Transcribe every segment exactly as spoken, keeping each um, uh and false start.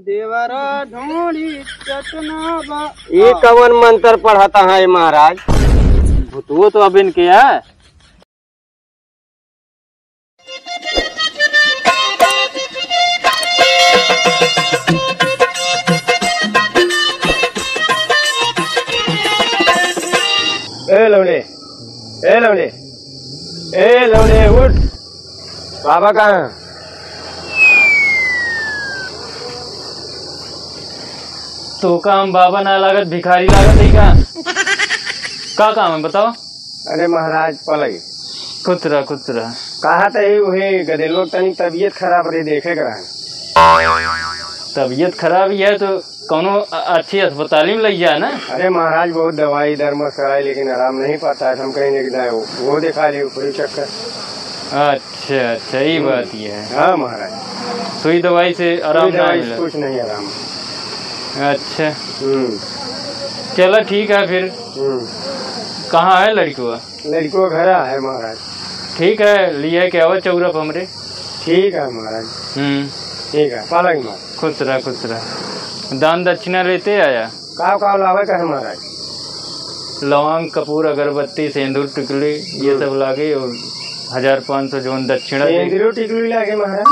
देवरा ढोंढी चटना बा। ये कवन मंत्र पढ़ता है महाराज? भूतवो तो अब इनके है। ए लौंडे, ए लौंडे, ए लौंडे, उठ। बाबा कहाँ हैं? तो का हम बाबा ना लागत, भिखारी लागत है का? का काम है बताओ? अरे महाराज, पलग। खुश रह, खुश रह। कहा तो ही, वही गदेलवा के तनी तबीयत खराब रही, देखे के रहा। तबीयत खराब ही है तो कौनो अ-, अच्छी अस्पताल में ले जाए ना। अरे महाराज, बहुत दवाई दरमस कराई, लेकिन आराम नहीं पाता है। हम कहीं नहीं जाए, वो, वो दिखा लियो, कोई चक्कर। अच्छा, अच्छा, ये हम्म। बात ये है। हाँ महाराज। सुई दवाई से आराम सुई ना दवाई से मिला। कुछ नहीं आराम। अच्छा। हम्म। चला ठीक है फिर। हम्म। कहाँ है लड़कवा? लड़कवा घरा है महाराज। ठीक है, लिया के आवा चौरा पर हमरे। ठीक है महाराज। हम्म। ठीक है, पालक महाराज। खुश रह, खुश रह। दान दक्षिणा लेते आया। का का लावे का है महाराज? लौंग, कपूर, अगरबत्ती, सेंदूर, टिकुली, ये हम्म। सब लागे और हजार पाँच सौ जौन दक्षिणा दे। सेंदूर टिकुली लागे महाराज?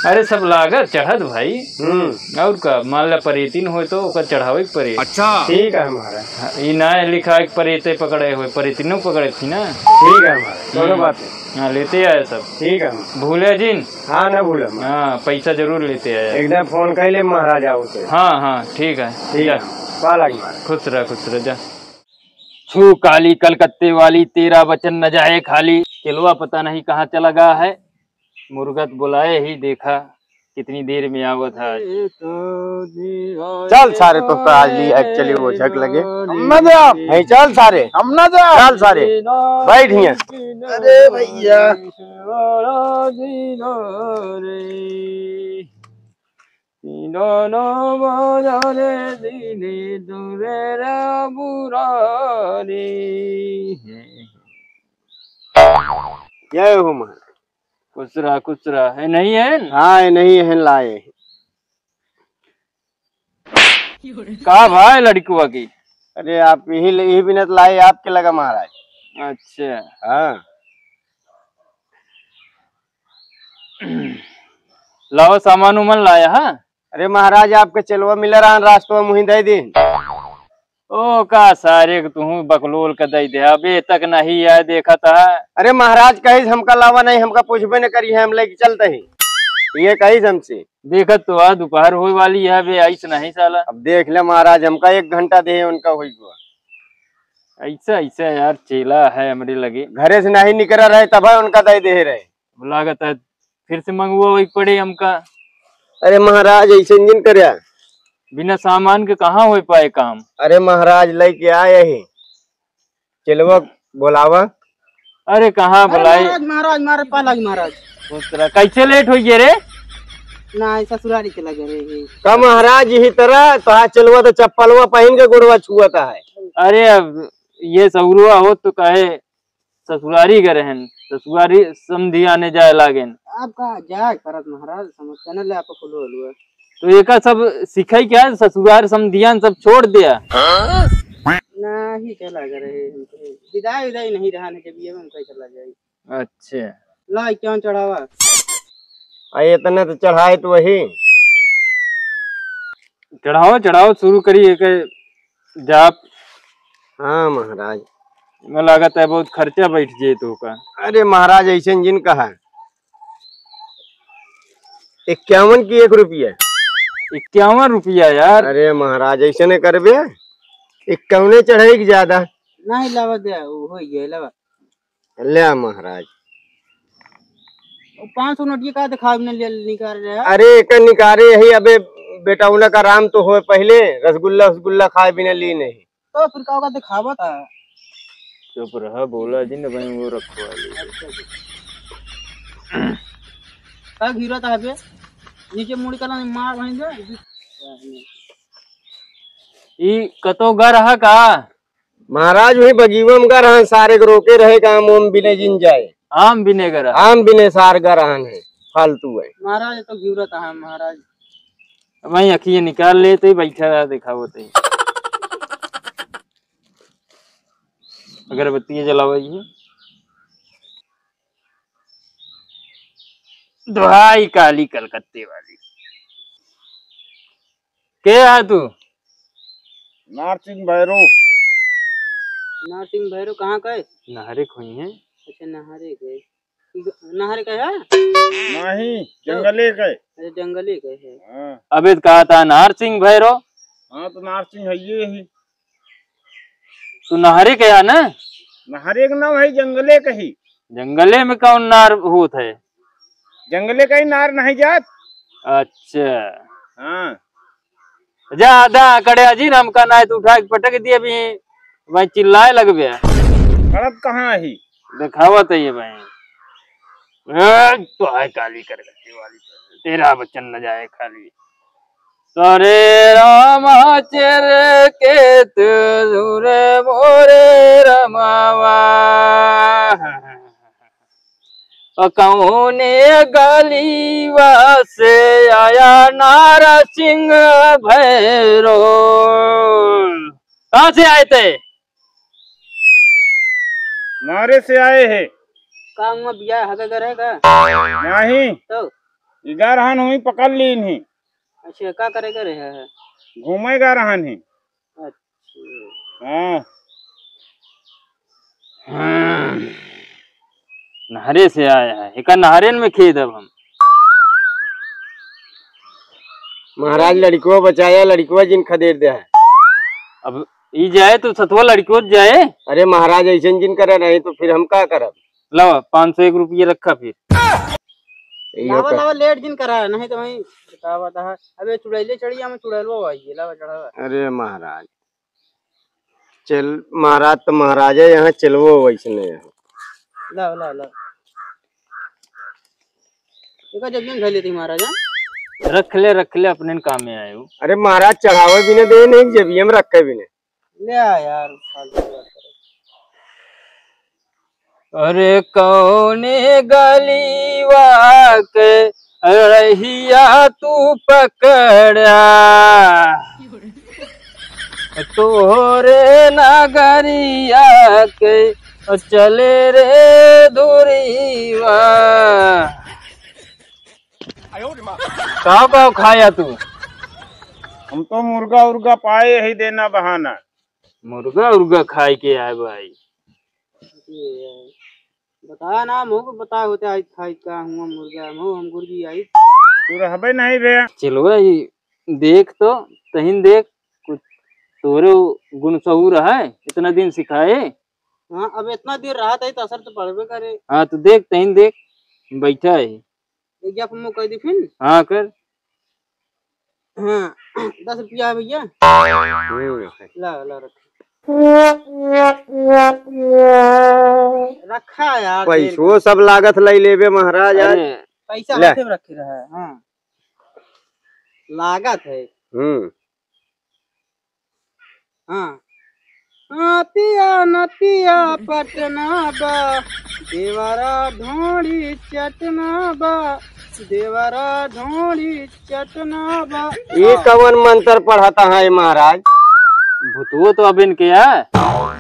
अरे सब लागत चढ़त भाई। हम्म। और का, मान ला परेतिन होय तो ओकर चढ़ावे के परे। अच्छा। ठीक है महाराज। हाँ, ई ना लिखा है कि परेते पकड़े होय, परेतिनो पकड़े थी ना। ठीक है महाराज, कोनो हम्म। बात नहीं। हाँ, लेते आया सब। ठीक है। भूले जिन। हाँ, ना भूलम। हाँ, पैसा जरूर लेते आया। एकदम फोन कर ले महाराज आओ से। हाँ, हाँ, ठीक है। ठीक जा। है। पालक महाराज। खुश रह, खुश रह, जा। छू काली कलकत्ते वाली, तेरा वचन न जाए खाली। चेलवा पता नहीं कहाँ चला गया है, मुर्गा तो बुलाए ही, देखा कितनी देर में आवत है। चल सारे, तो आज ली, actually वो झक लगे। हम ना जाब। नहीं, चल सारे। हम ना जाब। चल सारे। बैठ हियां। अरे भैया। जय हो महाराज। खुश रहा, खुश रहा। है नहीं है? हाँ, है नहीं है, लाए। का भाई लड़कुआ की? अरे, आप यही ले, यही बिनत लाए आपके लगा महाराज। अच्छा। हाँ। लाओ, सामान उमान लाया, हाँ? अरे महाराज, आपके चेलवा मिले रहन, रास्तवा मुही दे दिन। ओ, का सारे के तुहूँ बकलोल के दे दे, अबे तक नहीं आए, देखत है। अरे महाराज, कहिस हमका लावा नहीं, हमका पूछबे न करी है, हम लेके चलते ही। ये कहिस हमसे। देखत तो आ, दोपहर होए वाली है, अबे आइस नहीं साला। अब देख ले महाराज, हमका एक घंटा दे, उनका होई गवा। ऐसा, ऐसा यार, चेला है हमरे लगे। घरे से नहीं निकरा रहे, तब है उनका दे दे रहे। लागत है फिर से मंगवा वही पड़े हमका। अरे महाराज, ऐसे जिन कर्या। बिना सामान के कहाँ हो पाए काम? अरे महाराज, लेके आए ही। चेलवा बोलावा। अरे कहाँ अरे बुलाई? महाराज, महाराज, महाराज, पालक महाराज। खुश रह, कैसे लेट हो गए रे? ना, ससुरारी के लगे रहे। का महाराज, यही तरह तो आज चेलवा तो चप्पलवा पहन के गोड़वा छुअता है। अरे अब ये सौरुआ हो तो कहे ससुरारी गए रहन, ससुरारी समधी आने जाए लागेन। आप का जाए परत महाराज, समस्या न ले, आप फुलो हलुआ। तो एका सब सिखाई क्या है, ससुरार समधियान सब छोड़ दिया। नहीं चला गए रहे, विदाई विदाई नहीं रहा न, जब ये हम कहीं चला जाए। अच्छा। ला, क्यों चढ़ावा? आ, इतने तो चढ़ाए तो वही। चढ़ाओ, चढ़ाओ, शुरू करी एक जाप। हाँ महाराज। मैं लागत है बहुत खर्चा बैठ जाए तो का। अरे महाराज, ऐसे जिन कहा, इक्यावन की एक रुपया। इक्यावन रुपया यार। अरे महाराज, ऐसे नहीं करबे, इक्यावने चढ़ाई की ज्यादा। नहीं लावा दे, वो हो गया लावा। ले आ महाराज। वो पाँच सौ नोटिया का दिखाओ ने ले निकाल रहे हैं। अरे एक निकारे यही, अबे बेटा उन्हें का राम तो होए पहले, रसगुल्ला, रसगुल्ला खाए बिना ली नहीं। तो फिर का होगा, दिखावा था। चुप रहा, बोला जी न भाई, वो रखवा ले। अच्छा, अच्छा। का घिरा था बे? नीचे मुड़ी कला मार वहीं दे। ई कतो घर रहा का? महाराज, वही बगीवा में गा रहन, सारे के रोके रहे कि आम ओम बिने जिन जाए। आम बिने गा रहन? आम बिने सार गा रहन है, फालतू है। महाराज, ये तो गिरत है महाराज। अब भाई अखिए निकाल लेते, बैठा रहा, देखावत है। अगरबत्ती जलावा ये। दुहाई काली कलकत्ते वाली। के है तू? नारसिंह भैरो। नारसिंह भैरो कहाँ का है? नहरे खोई है। अच्छा, नहरे गए। ग-, नहरे का है? नहीं, जंगले का है। अच्छा, जंगले का है। हाँ। अबे तो कहा था नारसिंह भैरो। हाँ, तो नारसिंह है ये ही। तू नहरे के है ना? नहरे के ना भाई, जंगले के ही। जंगले में कौन नार होत है? जंगले का ही नार नहीं जात। अच्छा। हाँ। जा, दा, कड़े अजीर हमका ना है, तू उठा के पटक दिए भी, भाई चिल्लाए लगबे। करत कहाँ ही? देखावत है ये भाई। ए, तो है काली कर गई वाली। तेरा बचन न जाए खाली। सरे रामा चेर के तू दूर मोरे रमावा। और कौने गलीवा से आया नारसिंह भैरो? कहाँ से आए थे? नारे से आए हैं। का हुआ बिया हगे घर है का? नहीं। तो? इधर हन हुई पकड़ ली इन्हीं। अच्छा, का करे करे है? घूमे गा रहन ही। अच्छा। हाँ। हम्म, नहरे से आया है, एका नहरेन में खेद अब हम। महाराज, लड़िकवा बचाया, लड़िकवा जिन खदेड़ दे है। अब ई जाए तो सतवा लड़िकवा जाए। अरे महाराज, ऐसे जिन करे नहीं तो फिर हम का करब? लावा, पाँच सौ एक रुपये रखा फिर। इहो लावा, का- लावा, लेट जिन करा, नहीं तो वहीं बतावा था। अबे चुड़ैले चढ़िया में चुड़ैलवा भाई, ये लावा चढ़ावा। अरे महाराज, चल महाराज तो महाराज है, यहाँ चलवो वैसने है। लावा, लावा, लावा। एका जब जिन धर लेती महाराज, हाँ? रख ले, रख ले, अपने काम में आए हो। अरे महाराज, चढ़ावे भी ने दे नहीं, जेबिये में रखे भी ने। ले आ यार, फालतू बात करे। अरे कौने गलीवा के रहिया तू पकड़ा, तोहरे नगरिया के चले रे दूरीवा। का का खाया तू? हम तो मुर्गा उर्गा पाए ही देना बहाना। मुर्गा उर्गा खाए के आए भाई। बता ना, मोह को बता होते आई खाई का हुआ मुर्गा, मोह हम गुर्गी आई। तू रहबे नहीं बे। चलो भाई, देख तो, तहिन देख, कुछ तोरे गुण सहूर है, इतना दिन सिखाए। हाँ, अब इतना दिन रहा था तो असर तो पड़बे करे। हाँ, तो देख, तहिन देख, बैठा है। एक जा मुँह कह दी फिर। हाँ, कर। हाँ, दस रुपया है भैया। हम्म। ला, ला रख। रखा यार, पैसो सब लागत लाई लेबे महाराज आज। अरे। पैसा ले। हाथे में रखे रहा है, हाँ। लागत है। हम्म। हाँ। नतिया, नतिया पटना बा, देवरा ढोंढ़ी चटना बा, देवरा ढोंढ़ी चटना बा। ई कवन मंत्र पढ़ता है महाराज? भूतवो तो अबिन के है।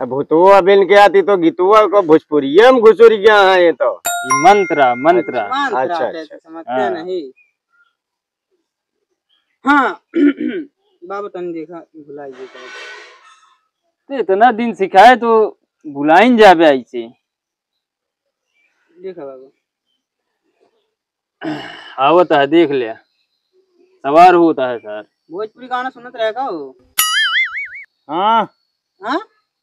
अब भूतवो अबिन के आती तो गीतवा को भोजपुरिया में घुसुर गया है ये तो। ई मंत्र, मंत्र। मंत्र अच्छा, आते अच्छा। समझते हाँ। नहीं। हाँ। बाबा तनी देखा, भुलाई गई शायद। तो इतना दिन सिखाए तो भुलाइन जाबे ऐसे। देखा बाबा। आवत है, देख ले। सवार होता है सर। भोजपुरी गाना सुनत रहे का हो? हाँ। हाँ?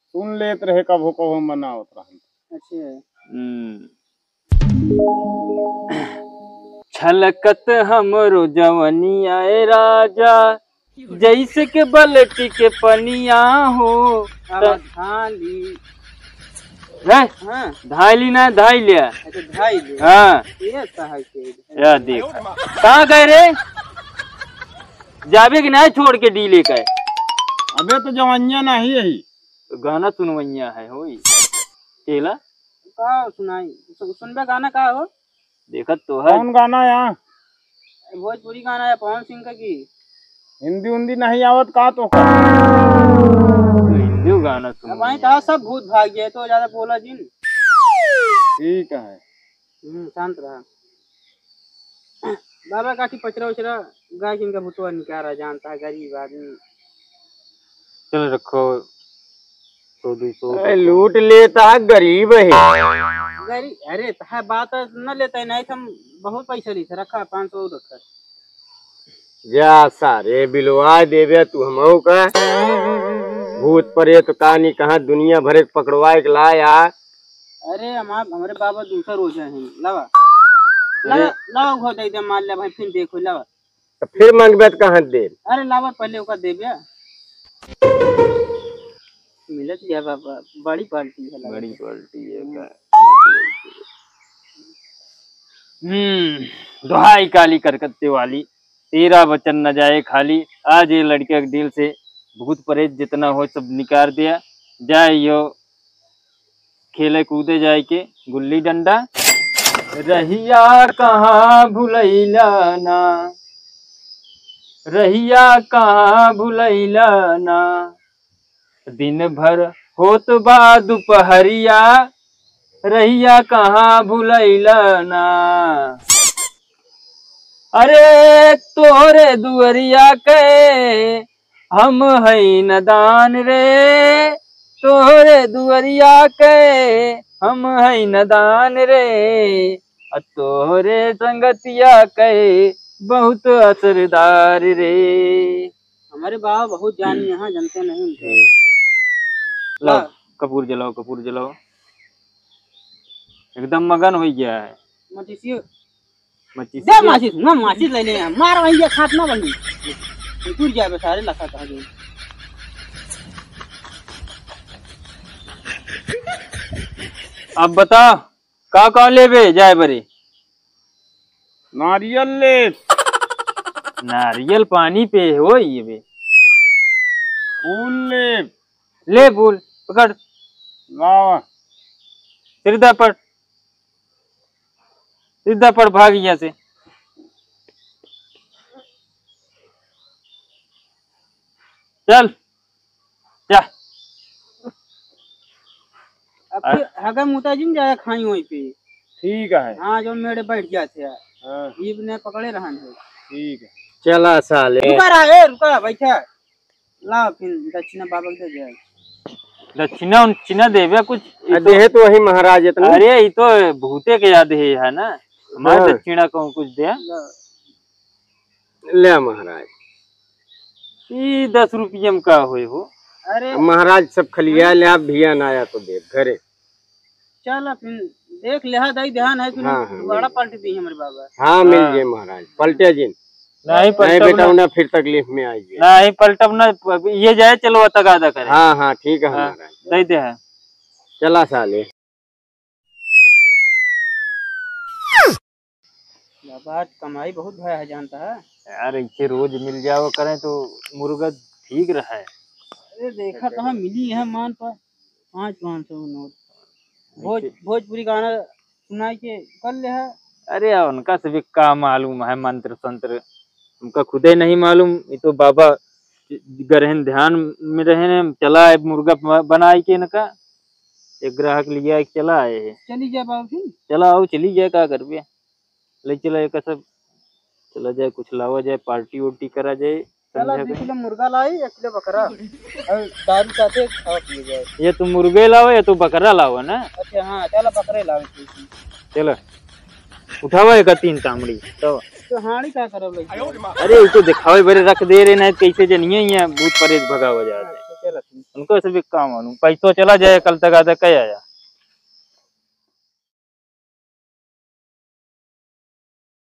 सुन लेत रहे, कभो कभो मनावत रहन। अच्छा। हम्म। छलकत हमरो जवनिया ए राजा, जैसे के बलटी के पनिया हो। अब त- धान ली। हैं? हाँ। धाई ली ना, धाई लिया। अच्छा, धाई ली। हाँ। ये कहा के? या देख। कहाँ गए रे? जाबे कि नहीं छोड़ के डीले का? अबे तो जवनिया नहीं यही। तो गाना सुनवैया है होई। चेला? का सुनाई? सु-, सुनबे गाना का हो? देखत तो है। कौन गाना या? भोजपुरी गाना है पवन सिंह का की। हिंदी उंदी नहीं आवत का तो का? हिंदी गाना सुन। अब वहीं कहा सब भूत भाग गए तो ज्यादा बोला जिन। ठीक है। हम्म, शांत रहा। बाबा काकी पचरा उचरा गाय किनका भूतवा निकारा जानता है, गरीब आदमी। चल रखो, सौ दो सौ अरे, लूट लेता है, गरीब है। गरीब, अरे, तहा बात न लेता है, नहीं तो हम बहुत पैसा ली थे, रखा पाँच सौ रखा। जा सारे, बिलवा देबे तू हमहू का। भूत प्रेत का नहीं कहाँ दुनिया भरे के पकड़वाए के लाया। अरे, हमार, हमरे बाबा दूसरा रोजा है, लावा। लावा, अरे। लावा, उठा दे दे, मार ले भाई, फिर देखो, लावा। तो फिर मांगबे तो कहाँ दे? अरे लावा, पहले ओका देबे। मिलत गया बाबा, बड़ी पार्टी है, बड़ी पार्टी है का? हम्म, दुहाई काली करकत्ते वाली, तेरा वचन न जाए खाली। आज ये लड़के के दिल से भूत प्रेत जितना हो सब निकाल दिया जाए। यो खेले कूदे जाए के गुल्ली डंडा। रहिया कहाँ भुलैला ना, रहिया कहाँ भुलैला ना, दिन भर होत बा दुपहरिया, रहिया कहाँ भुलैला ना। अरे तोहरे दुअरिया के हम हई नदान रे, तोहरे दुअरिया के हम हई नदान रे, आ तोहरे संगतिया के बहुत असरदार रे। हमारे बाबा बहुत जानी यहाँ, जानते नहीं उनके। हम्म। लाओ, ला। कपूर जलाओ, कपूर जलाओ। एकदम मगन हो गया है। मचिसियो। मचिसियो। दे माचिस, ना माचिस ले ले, मार वही ये खात ना वही। टूट जाए सारे लखा कहा गए। अब बता, का का लेबे जाए बरे? नारियल ले। नारियल पानी पे हो ये बे। फूल ले। ले फूल, पकड़। लावा। सीधा पड़, सीधा पड़, भाग यहाँ से। चल, जा। अब आ- फिर हगा मुता जिन जाए खाई वहीं पे। ठीक है। हाँ, जो मेरे बैठ जाते हैं। हाँ। जीभ ने पकड़े रहन है। ठीक है। चला साले। रुका रहा, ए, रुका, बैठा। ला, फिर दक्षिणा बाबा के दे जाए। दक्षिणा उक्षिणा देबे कुछ, ई आ, तो देहे तो वही महाराज इतना। अरे, ई तो भूते के याद है, है ना? हमारे हाँ। दक्षिणा कहूँ कुछ दे। ला। ले महाराज, ई दस रुपये में का होए हो? अरे। अब महाराज सब खलिया ले, आप भिया ना आया तो देख घरे। चल, अब फिर देख ले, हाँ, दाई ध्यान है, फिर हाँ, हाँ, दोबारा मिल पलट दी हमारे बाबा। हाँ, मिल हाँ। गए महाराज, पलटे जिन। नहीं, नहीं पलटब बेटा, ना। उन्हें फिर तकलीफ में आई है। नहीं, पलटब ना, ये जाए, चलो, तगादा करे। हाँ, हाँ, ठीक है हाँ, महाराज। दे दे है। चला साले। बाबा, आज कमाई बहुत भया है, जानता है? यार, इसे रोज मिल जाओ करें तो मुर्गा ठीक रहे। अरे, देखा कहाँ मिली है मान पर पाँच पाँच सौ नोट। भोज-, ऐसे भोजपुरी गाना सुनाई के कर ले है। अरे, यार, उनका से भी का मालूम है मंत्र तंत्र, उनका खुदे नहीं मालूम। ये तो बाबा गरहन ध्यान में रहे ने, चला अब मुर्गा ब-, बनाई के इनका एक ग्राहक लिया, एक चला आए हैं। चली जाए बाबू फिर। चला आओ, चली जाए, का करबे? ले चला एक सब, चला जाए, कुछ लावा जाए, पार्टी उर्टी करा जाए। चला, संध्या दो के। किलो मुर्गा लाई, एक किलो बकरा, और दारू साथे खावा पिए जाए। ये तो मुर्गे लाओ, ये तो बकरा लाओ ना। अच्छा, हाँ, चला बकरे लावे। चला, उठावा एक तीन तामड़ी, तो। तो हाड़ी का करब लइके? अरे, उ तो देखावे बरे रख दे रे, नहीं कैसे जनिए यहाँ भूत परेत भगावा जात है। अच्छा, चला ठीक। उनको ऐसे भी काम मालूम, पैसो चला जाए, कल तक आधा कह आया।